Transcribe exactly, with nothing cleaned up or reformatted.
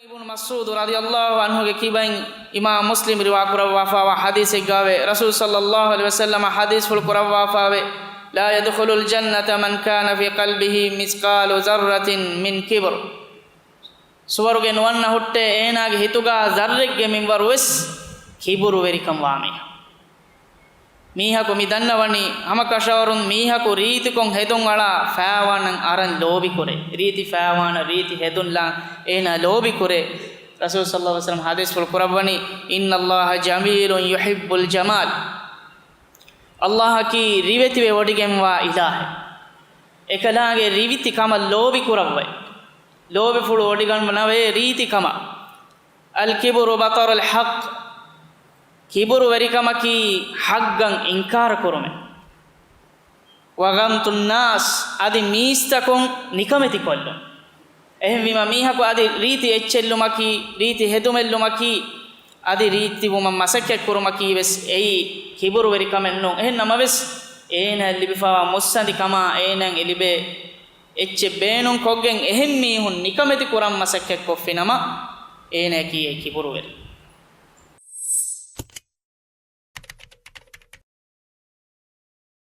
އިބްނު މަސްޢޫދު ރަޟިޔަﷲ ޢަންހުގެ ކިބައިން އިމާމް މުސްލިމް ރިވާ ކުރައްވާފާވާ ޙަދީޘެއްގާވޭ، ރަސޫލު ޞައްލަﷲ ޢަލައިހި ވަސައްލަމަ ޙަދީޘްފުޅު ކުރައްވާފާވޭ، لا يدخل الجنة من كان في قلبه مثقال ذرة من كبر. ސުވަރުގެ ނުވަންނަ ހުއްޓޭ އޭނާގެ ހިތުގާ ޒައްރެއްގެ މިންވަރުވެސް ކިބުރުވެރިކަން ވާމީހާ. މީހަކު މި ދަންނަވަނީ، ހަމަކަށަވަރުން މީހަކު ރީތިކޮށް ހެދުން އަޅާ ފައިވާނަށް އަރަން ލޯބިކުރޭ. ރީތި ފައިވާނަށް ރީތި ހެދުންލާން އޭނާ ލޯބިކުރޭ. ރަސޫލު ޞައްލަﷲ ޢަލައިހި ވަސައްލަމަ ޙަދީޘްފުޅު ކުރައްވަނީ، إن الله جميل يحب الجمال. ﷲ އަކީ ރިވެތިވެ ވޮޑިގެންވާ އިލާހެއް. އެކަލާނގެ ރިވެތި ކަމަށް ލޯބި ކުރައްވައި، ލޯބިފުޅު ވޮޑިގަންނަވޭ ރީތި ކަމަށް. الكبر بطر الحق. ކިބުރުވެރިކަމަކީ ޙައްޤަށް އިންކާރު ކުރުމެއް. وغمط الناس، އަދި މީސްތަކުން ނިކަމެތިކޮށްލުން. އެހެންވީމަ މީހަކު އަދި ރީތި އެއްޗެއްލުމަކީ، ރީތި ހެދުމެއްލުމަކީ، އަދި ރީތިވުމަށް މަސައްކަތްކުރުމަކީ ވެސް އެއީ ކިބުރުވެރިކަމެއް ނޫން. އެހެން ނަމަވެސް، އޭނާއަށް ލިބިފާވާ މުއްސަނދިކަމާ އޭނާއަށް އެ ލިބޭ އެއްޗެއް ބޭނުން ކޮށްގެން އެހެން މީހުން ނިކަމެތި ކުރަން މަސައްކަތް ކޮށްފިނަމަ، އޭނާއަކީ އެ ކިބުރުވެރި.